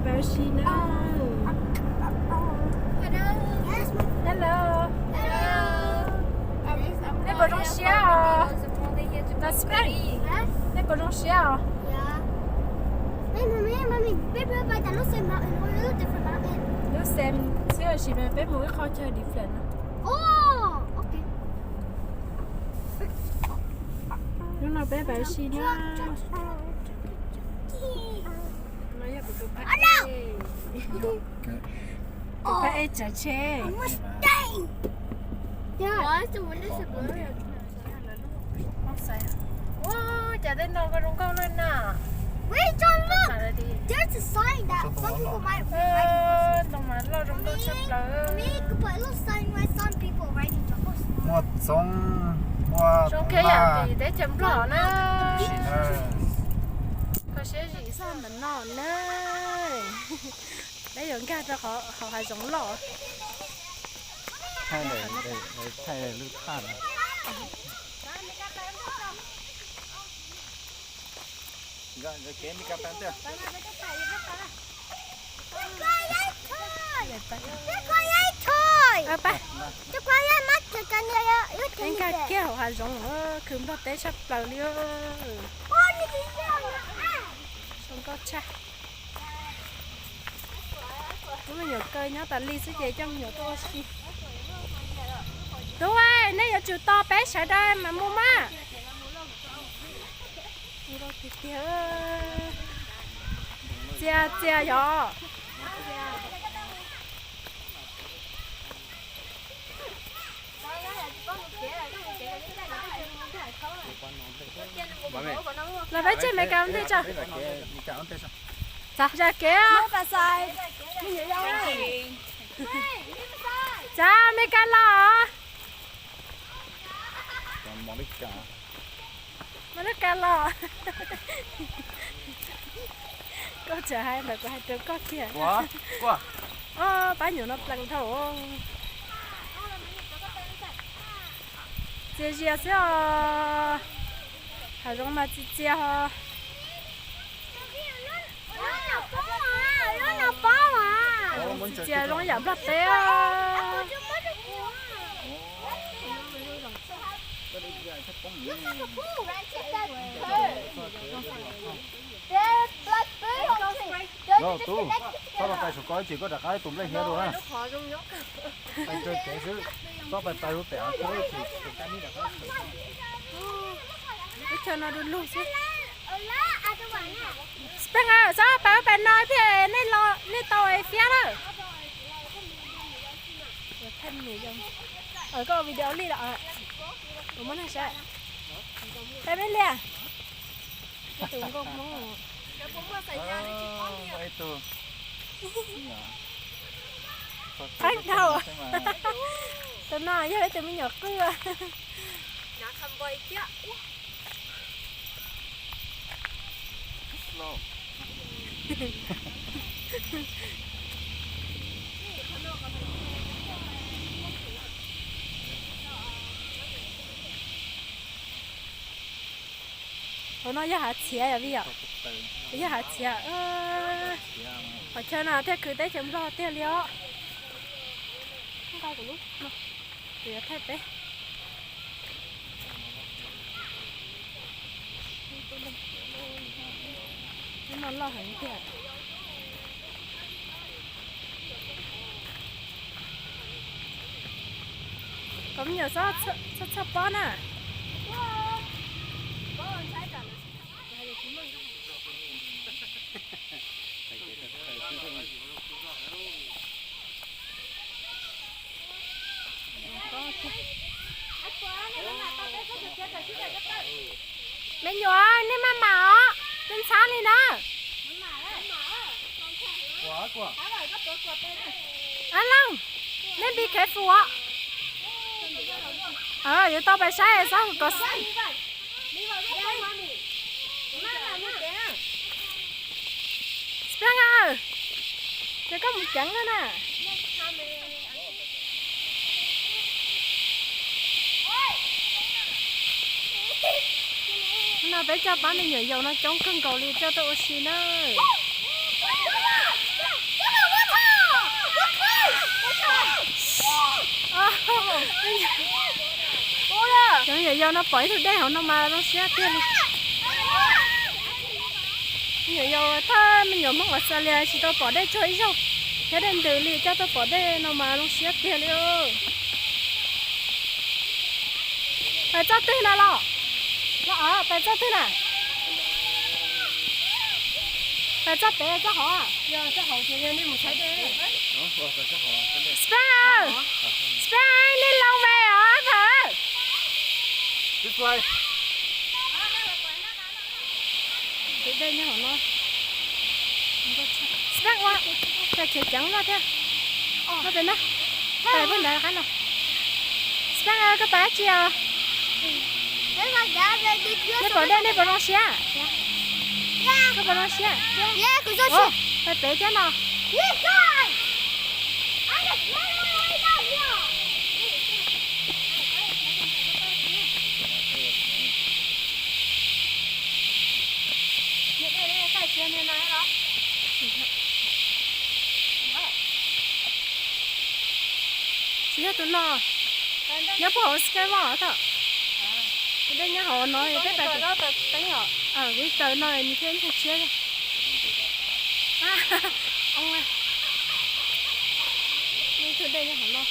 Peb ua si na. Hello. Hello. Nej puas zoo siab os? Tau Spain. Nej puas zoo siab os? Lub Sam xwb, tab sis mas peb mus ib qho chaw different na. Hnub no peb pab si na. Tus phab ej tsav tsheb. Ua cas tej no koj zoo nkauj lawm na. Ntoo mas loj zoo nkauj tshaj plaws. Muaj txoov, muaj zoo kawg yam laj. Teb chaws Nplog na. Kho siab zim xoj ntawm no na. Peb yuav nkag rau hauv hav zoov loj. Thaij lub thaj no. Nkag kiag hauv hav zoov, khwv Nplog teb tshaj plaws li. Zoo nkauj tshaj. Lub me nyuam kaw nyob tas li xwb ces coj me nyuam tuaj ua si. Tub, nej yuav tsum tos peb sawv daws mas mus mas. Txias txias yog. Los peb tseg Meskas ua ntej tso. Zam kev. Zam Meskas los. Mas lub ka los. Koj tseem hais ntawd kuv hais rau koj kiag. Pab nyuam no plees dhau. Txias zias xwb os. Hav zoov mas txias txias ho. Txias txias zoo yam Nplog teb. Tub, koj los pais saum ko ib chim koj rov qab tus nplej hiab dua na. Pais raws kev xwb, koj pais pais lub pem av koj ib chim. Lub chaw no du lug xwb. Spring, txhob pais ub pais no thiaj nej los nej tau fiab na. Koj ua video li los, kuv muab nej saib. Peb liaj. Tus nkauj Hmoob. Qeeb dhau. Tus no yog ib tug me nyuam qwj. Hauv no yog hav txhiav yom vij yom? Yog hav txhiav. Qhov chaw no thiaj khwv teb chaws Nplog tiag li os. Nqa kuv lub no, kuv yuav thaij peb. Lub no loj heev tiag. Kom me nyuam txhob txhob pob na. Me nyuam, nej maj mam os, ntxhab li na. Ab Looj, nej be careful os. Yuav tau pais saib xab kom. Spring, ces koj mus ceev na. No peb coj pab me nyuam yaus no coob kawg nkaus li coj tuaj ua si na. Cov me nyuam yaus no pom ib tug dej hauv no mas zoo siab tiag li. Me nyuam yaus thawj me nyuam Hmoob Australia tsis tau pom dej tsuag ib zaug, thiab dej ntws li coj tuaj pom dej no mas zoo siab tiag li. Pais txoj twg na los? Los, pais txoj twg na? Pais txoj pem txoj hauv? Yog txoj hauv ces yog nej mus saib dej. Spring, Spring, nej los mas os. Tus dej nyob hauv no. Spring ua, cov chev ceev loj thiab. Ua pem no. Pais pem ntawd qab no. Spring, koj pais dab tsi os? Nej pom dej nej puas zoo siab? Koj puas zoo siab? Pais pem thiab no. Tsis yog tus no, nyob puag hauv Skywalk thaum. Tus dej nyob hauv no peb pais. Kuv ib taws no nws thiaj ntag tshiab. Tus dej nyob hauv no.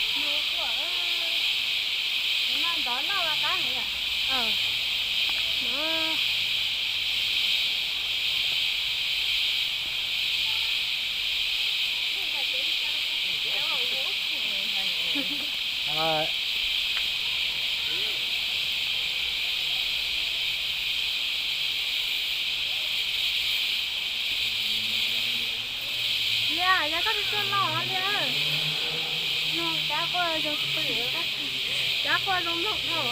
Liam, yog koj tsis tshua los Liam. Yog cab quaj zoo, cab quaj zoo mloog dhau.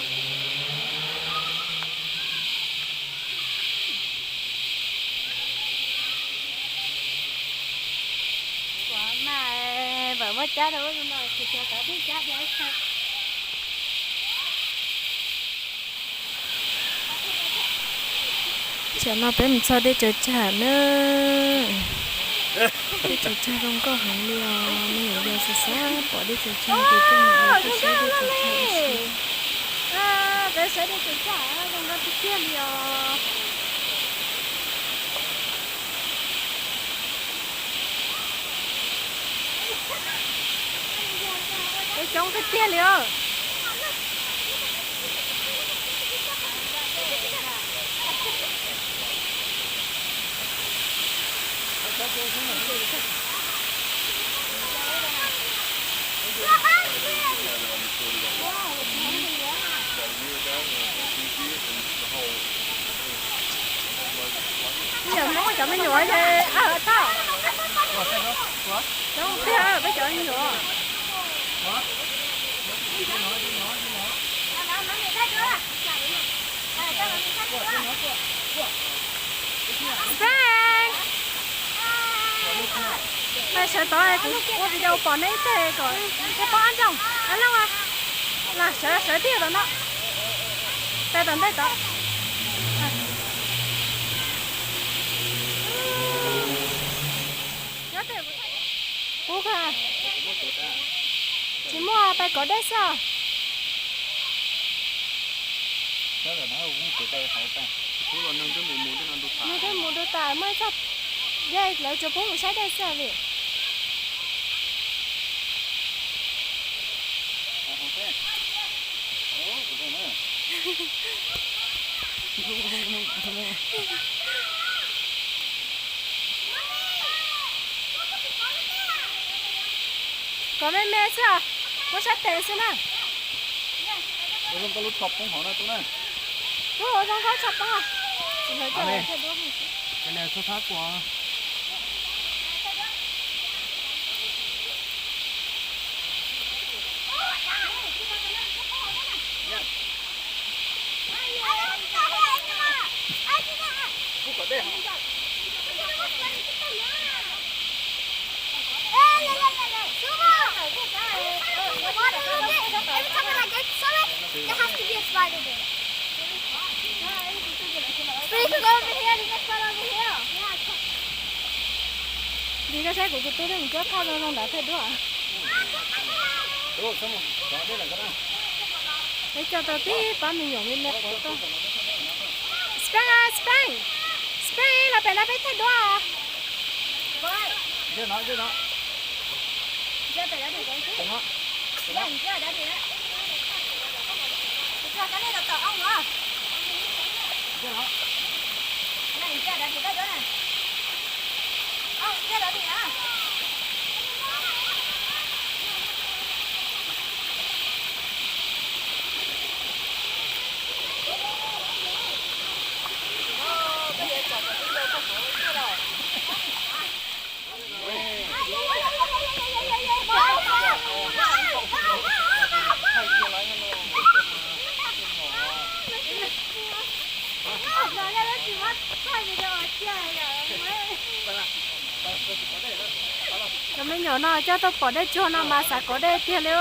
Ua mas, vam muab cab rau ub no, tsis tau tau tib cab diav. Tsam no peb mus txog dej Cau Tsag na. Dej Cau Tsag zoo nkauj heev li os, me nyuam yaus xav xav pom dej Cau Tsag ces tuaj mus ua tuaj saib dej Cau Tsag ib si. Peb saib dej Cau Tsag zoo nkauj tiag tiag li os. Peb coob tiag tiag li os. Cov me nyuam ces, a, thaum cov tiag peb cov me nyuam. Spring. Sawv tod kuv ua video pom neb ib teg kom neb paub ab nroog, ab loog. Los sawv, sawv tiag tom no. Peb tom ntej tod. Nyob tej kuv, tsis muaj, pais kov dej xwb os. Nws twb mus dua tas, muaj ib txoj dej lawv tsuas pub mus saib dej xwb li. Kov me me xwb, muab sab tes xwb na. Ua zoo nkauj lub tsho poob hauv na tub na. Ua zoo nkauj tsho poob. Every time I get so much, there has to be a spider there. Spider over here, there's a spider over here. Tsis koj saib kuv tus tub twb mus cuab thaj zoo zoo ntawd thaij duab. Peb coj tau tib pab me nyuam me me quav tuaj. Spring, Spring, Spring, los pem no peb thaij duab. Cov me nyuam no coj tuaj pom dej tsuag no mas xav kov dej tiag li.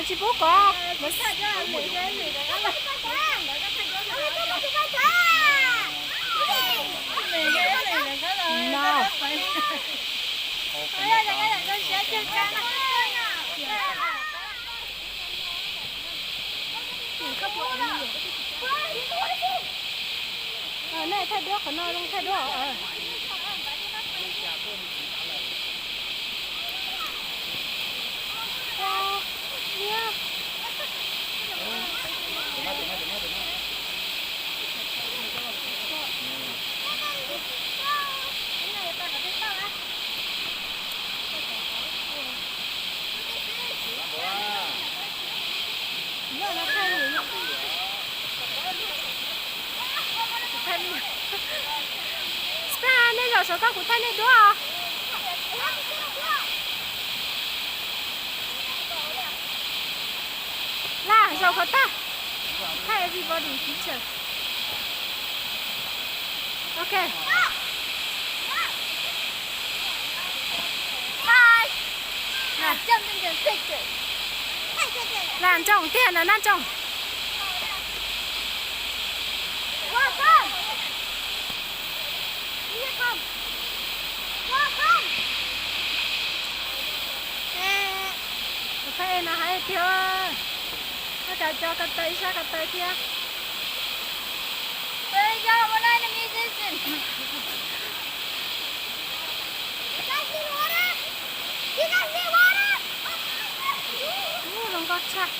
Tsis pub kov. No. Nej thaij duab qhov no, zoo thaij duab. Spring, nej zaum saum koj kuv thaij nej duab. Laj, zaum kom tag. Thaij everybody picture. Ok. Hi. Laj nroog tiag no, naj nroog. Kuv thaij no hais tiag. Koj kav cov ko taw ib sab ko taw thiab. Ub, zoo nkauj tshaj.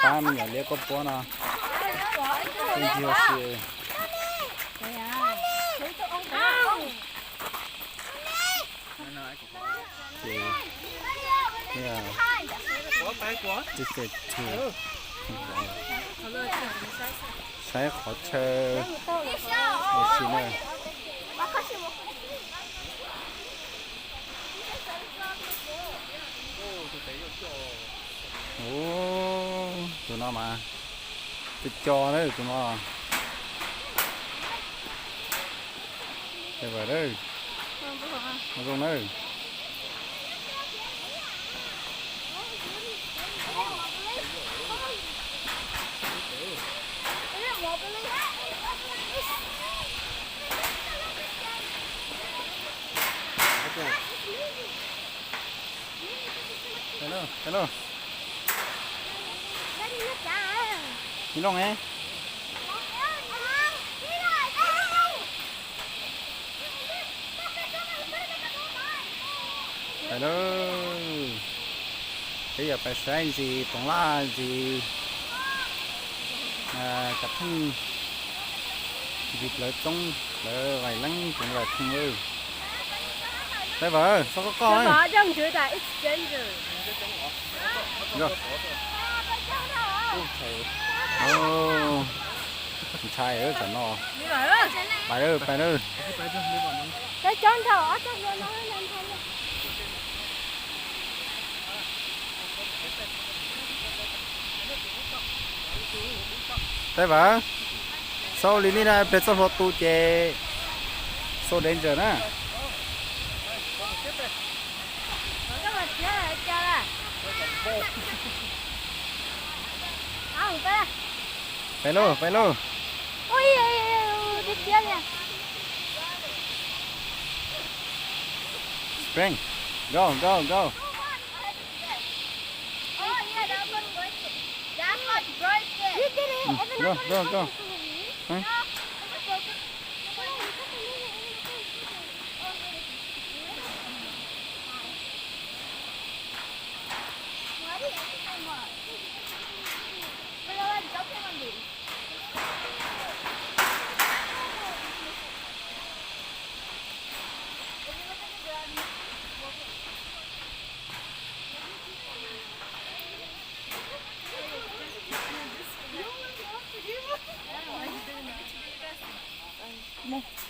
Pab me nyuam liab koj puab no. Ntxig ua si. Ces, yeah. This is two. Saib qhov chaw ua si na. Ub, tus no mas, tus co na tus no. Clever na. Zoo na. Hello, hello. Hello, eh. Hello. Peb yuav pais saib ntsis toov laj ntsis, cov pheej ntsis plawv txoob plawv vais leeb tseem vais pheej lawm. Teb Vam, txhob koj koj. Teb Vam, coj ntxwv tas ib danger. Ntshai, ntshai tam no. Pais lawm, pais lawm. Cov cov nrog ob cov hluas no ntshai. Teb Vam, txhob li nej na, peb txoj hlua tu ces so danger na. Peb lauj, peb lauj. Spring, go, go, go. Go, go, go. Mus.